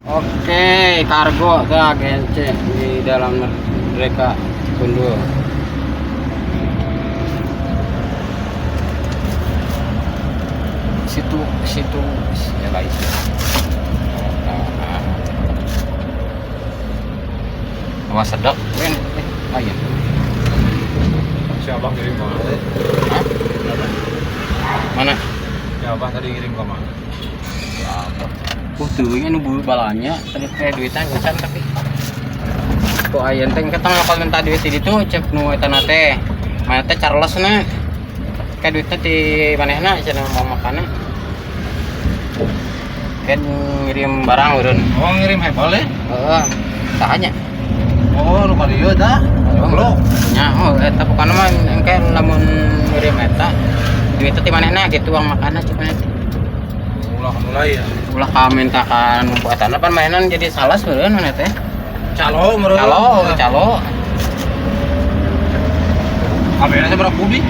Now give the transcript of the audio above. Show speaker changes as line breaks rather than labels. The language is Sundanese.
Oke, kargo tah GNC di dalam mereka Cikundul. Situ situ ya guys. Awas sedok, men. Eh, oh iya.
Si Abah ngirim ke mana?
Hah? Mana?
Si Abah tadi ngirim ke mana?
Oh, tuh ini nu balanya tadi teh duitan pisan tapi kok aya teh ketang bakal minta duit di ditu cek nu eta na teh. Mana teh Charles na. Kayak duitnya di manehna cenah mau makanna. Kan ngirim barang urun.
Oh, ngirim hebel ya?
Heeh. Sahanya.
Oh, nu ka dieu tah. Goblok.
Nya, oh eta pokona mah engke lamun ngirim eta duitnya di manehna gitu uang makanna cek maneh teh.
Ulah mulai ya.
Ulah ka minta ka nu eta pan mainan jadi salah sebenarnya maneh teh.
Calo meureun.
Calo, calo.
Kamera seberapa kubik?